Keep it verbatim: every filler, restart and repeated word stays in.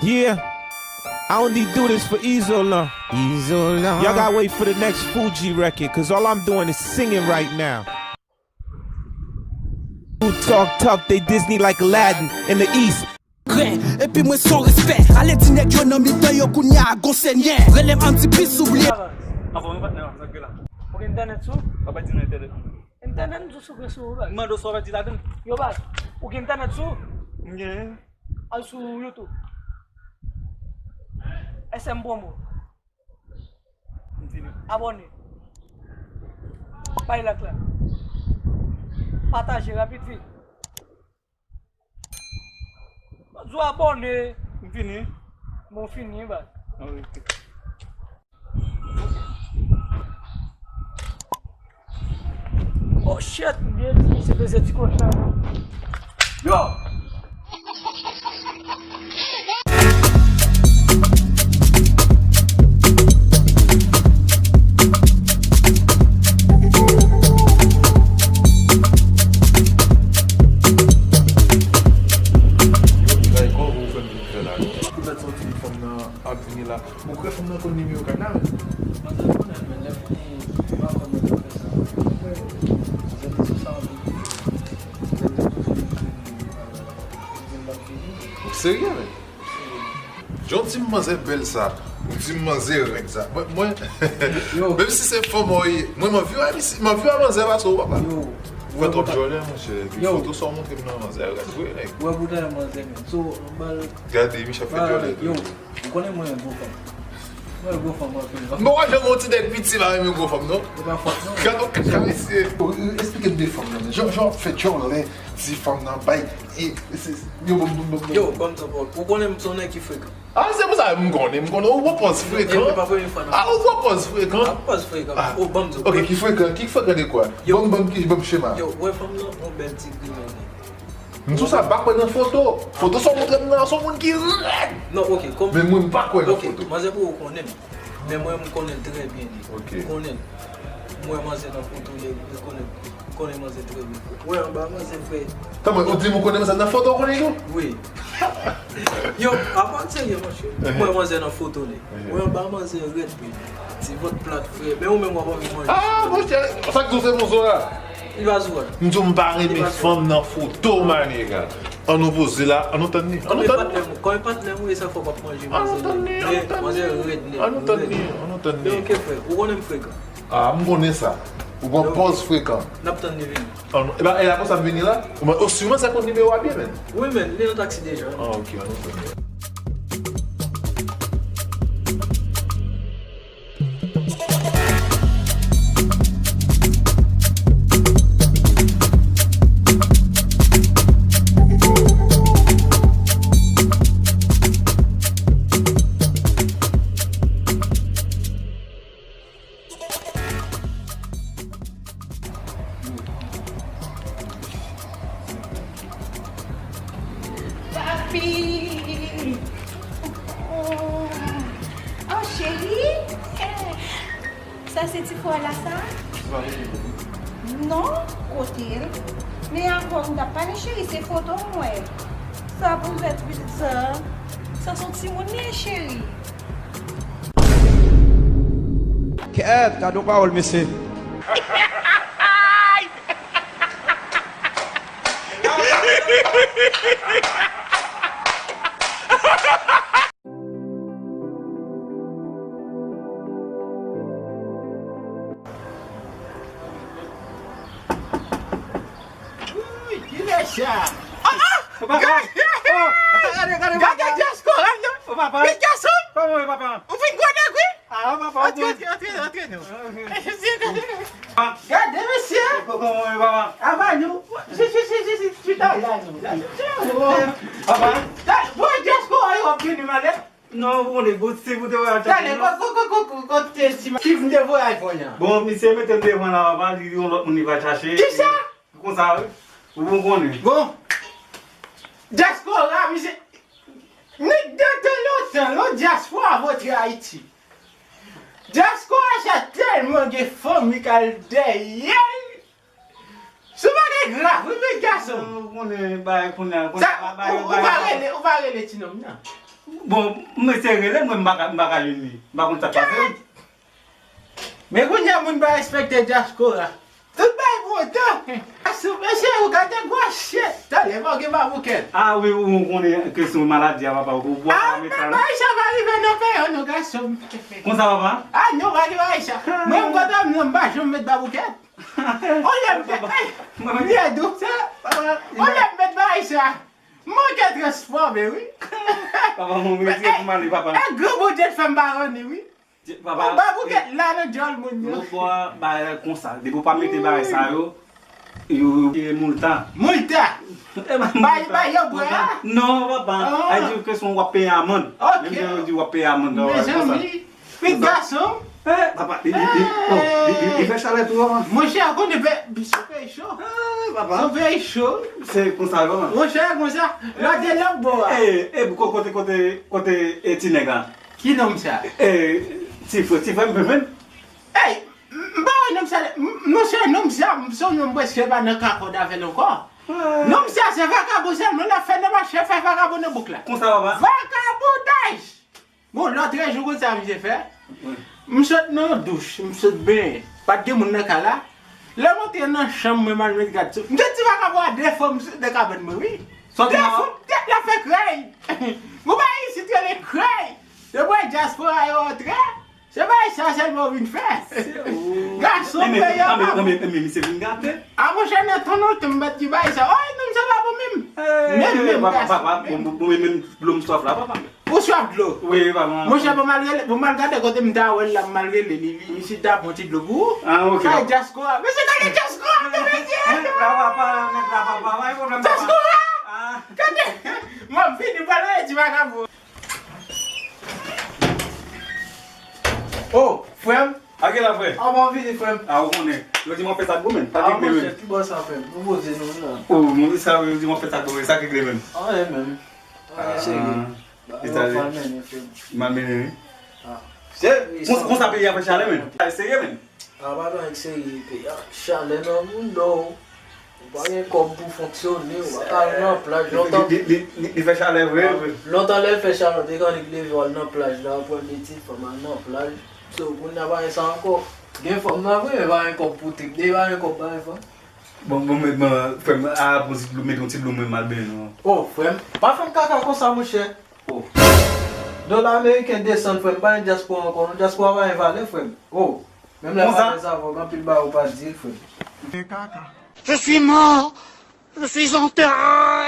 Yeah, I only do this for Izolan. Izolan. Y'all gotta wait for the next Fuji record, cause all I'm doing is singing right now. Who talk tough, they Disney like Aladdin in the East. Kren, epi mwen son respè. Ale di nèg yo nan mitan yo kounye a gon senyè. Rele m Anti Pis ou bliye. Anfòm wi patnè, sa k gen la? Ou gen entènèt sou? Papa di nan entènèt. Entènèt m sou sou sou baz. M mande w sa w ap di ladan l. Yo baz, ou gen entènèt sou? M gen. Al sou YouTube. S M Promo. M fini. Abòne. Bay like la. Pataje rapid vit. Di w abòne. M fini. Bon, fini, baz. Ah, ok. Oh shit, m byen di misye peze ti kòch la. Yo! Yo, Miray, kòman ou fè m vin fè la, non? Poutèt sa w di fanm nan ap vini la. Ou kwè fanm nan konn nimewo kat la menm? Manzè konnen l, men lè fini, m pa konn lè l ap fè sa. Manzè di sa anpil. Lè l te toujou di m, di m l ap vini. Ou serye, menm? Jan w di m manzè bèl sa, ou di m manzè rèd sa. Mwen, mwen, menm si se fanm ou ye, mwen m anvi wè, m anvi wè manzè pase w, papa. Yo, fè twòp jòlè, monchè. Epi foto sa w montre m nan, manzè rèd vre, nèg. Wè, pou tande manzè menm. So, m ba l. Gade, Michel ap fè jòlè tou. Yo, ou konnen mwen yon gwo fanm. Mwen yon gwo fanm anpil, non? Bon, wè, jan yon ti nèg piti pa renmen gwo fanm, non? E pa fòt, non. Gade yon kaka, mesye. Esplike m de fanm nan. Jan, jan w ap fè jòlè, di fanm nan, bay. E, e, se, yo, bon, bon, bon, bon. Yo, ban m di w, ou konnen m se yon nèg ki frekan. Ah, se pou sa, m konnen, m konnen. Ou pran pòz frekan. E, e pa premye fwa, non. Ah, ou pran pòz frekan. Ah, pòz frekan. Ah. Ou ban m di w. Ok, ki frekan, ki frekan de kwa? Yo. Ban m, ban m, ki, ban m chema. Yo, wè fanm nan, yon bèl ti grimè, nèg. M di w sa, m pa kwè nan foto. Foto sa w montre m nan, se yon moun ki rèd. Non, ok, kòm. Men mwen, m pa kwè nan foto. Ok, manzè pou ou konnen m. Men mwen, m konnen l trè byen, li. Ok. M konnen l. M wè manzè nan foto, li, li konnen, m konnen manzè trè byen. Wè, anba manzè, frè. Tanmen, ou di m ou konnen manzè nan foto, ou konnen tou? Wi. Yo, apa serye, monchè. M wè manzè nan foto, li. Mwen anba manzè rèd, wi. Ti vant plat, frè. Men ou menm w ap anvi manje. Ah, monchè, sa k di w se bon Zora? Li pa Zora. M di w m pa renmen fanm nan foto, manega. Ann nou poze la, ann nou tann li. Ann nou tann li. Kòm e patnè m, kòm e patnè m, wi, sa fè w p ap manje manzè. Ann nou tann li, ann nou tann li. Manzè rèd, nèg. Ann nou tann li, ann nou tann li. Men ok, frè, ou konnen m frekan. Ah, m konnen sa. Ou pran pòz frekan. N ap tann li vini. An, e pa, e la konsa m vini la? Ou, ou siman sa konn nimewo a byen, menn? Wi, menn, li nan taksi deja. Ah, ok, an nou fè. Papi! Oh, oh, cheri! Eh, sa se ti frè la sa? Non, kote l? Men ankò m t ap pale cheri, se foto m wè. Sa pou fè ti pitit sa? Sa se yon timoun li ye, cheri. Kèt, gade yon pawòl, mesye. Ui, kilè sa? Ah, ah! Papa! Gade! Oh, gade, gade, gade papa! Diaspora, non? Oh, papa! Men gason! Kòman w ye, papa? Ou vin gwo nèg, wi! Ah, papa, antre, antre, antre, antre, non. Gade, mesye! Kòman w ye, papa? Aba nou. Si, si, si, si, si, chita la, nou. Papa! Bon, Diaspora, yo ap vini, malè. Non, ou konnen, bon, se pou te voyaj. Tande, ko-, ko-, ko-, ko-, ko-, kote ti ma-, ki vin te voyaj, kounye a? Bon, misye mete m devan la, papa, li yon lòt moun li va chache. Kisa? Konsa, wi. Ou bon konnen. Bon. Diaspora, misye, nèg de tan lontan, lò Diaspora vote Ayiti. Diaspora sa tèlman gen fanmi k al dèyè l. Se bagay grav, wi, men gason. Ou konnen bagay kounye a, ou konnen bagay, ou, ou pa rele, ou pa rele ti nonm nan. Bon, m eseye rele, mwen m pa ka, m pa ka jwenn li. M pa konn sa k pase. Men kounye a moun pa respekte dyaspora. Tout bay bon tan. Asou, mesye, ou gade gwo chet. Talè, pa gen baboukèt. Ah wi, ou konnen kesyon maladi a, papa, ou bwè. Ah, bagay sa pa rive nan peyi nou, gason. Konsa, papa? Ah non, pa gen bagay sa. Mwen, m kontan, m pa janm met baboukèt. Olè m te, ay, m ye dou. Olè m met bagay sa. M manke transfòme, wi. Papa, mwen retire pou m ale, papa. E gran Bondye fè m pa ranni, wi. Papa, ou ba bouket la nan djòl moun yo. Yo ba bagay konsa. Depi w pa mete bagay sa yo, yo, yo tire moulta. Moulta. Bay, bay yo bwè a? Non, papa. Ay di ke son w ap peye amann. Ok. Menm jan yo di w ap peye amann. Mezanmi. Pitit gason. Eh, papa, li, li, li, oh, li, li fè chalè tou, papa. Monchè, konnen fè, se peyi cho. Eh, papa. Se peyi cho. Se konsa, papa. Monchè, konsa. Lòt de lòt bò a. Eh, eh, kote, kote, kote, eh, ti nèg la? Ki nonm sa? Eh, ti frè, ti frè m, menm. Ey, m pa wè nonm sa, m, monchè, nonm sa, m se yon nonm prèske pa nan kakòd avè l ankò. Nonm sa, se vakabon sèlman l ap fè nan mache, fè vakabon nan bouk la. Konsa, papa? Vakabondaj! Bon, lòt jou konn sa misye fè? M sot nan yon douch, m sot benyen. Pa t gen moun nan kay la. Lè m antre nan chanm mwen, m al met gad sou. M sot ti vakabon a de fwa, m sot nan kabann mwen, wi. De fwa, tèt la fè krèy. Ou pa isit rele krèy. Se pou dyaspora yo antre. Se bagay sa sèlman w vin fè. Gason peyi a pa bon. Men, men, men, misye vin gate. A monchè, nan tan lontan m pa t di bagay sa. Oy, nonm sa pa bon menm. Menm, menm, papa, papa, bon, bon, bon, menm dlo m swaf la, papa. Ou swaf dlo? Wi, papa. Monchè, bon, m al rele, bon, m al gade kote m ta wè l la, m al rele li, li, li si ta pran ti dlo pou ou. Ah, ok. Kay dyaspora. Mesye, gade dyaspora, mesye. Nèg la, papa, nèg la, papa, pa gen pwoblèm, papa. Dyaspora! Ah. Gade, m ap vini, m pral rele ti vakabon. Oh, frè m. A ki la, frè? A, bon, vini, frè m. A, ou konnen. Yo di m ap fè sa gwo, menm. A, monchè, ki bò sa, frè m? Nou poze nou la. Oh, monchè, sa, yo di m ap fè sa gwo, sa ki regle, menm? Anyen, menm. Anyen serye. Bagay yo mal mennen, frè m. Mal mennen, wi. Ah. Konsa peyi a fè chalè, menm. Serye, menm. A, pa gen anyen k serye, peyi a chalè nan moun dò. Ou pa gen kòb pou fonksyone, ou pa ka al nan plaj. Lontan li, li, li, li fè chalè vre, vre. Lontan lè l fè chalè, ou te konn leve w al nan plaj la, ou pran de ti fanm al nan plaj. So, kounye a pa gen sa ankò. Gen fanm nan vre, men pa gen kòb pou trip. Depi pa gen kòb, pa gen fanm. Bon, bon, men, bon, frè m, a, pran ti dlo, mete yon ti dlo, mwen m al benyen non. Oh, frè m, pa fè m kaka konsa, monchè. Oh. Dola ameriken desann, frè m, pa gen dyaspora ankò non. Dyaspora pa gen valè, frè m. Oh. Menm lè m ap fè sa avè w, gen anpil bagay ou pa di l, frè m. Je suis mort. Je suis enterré.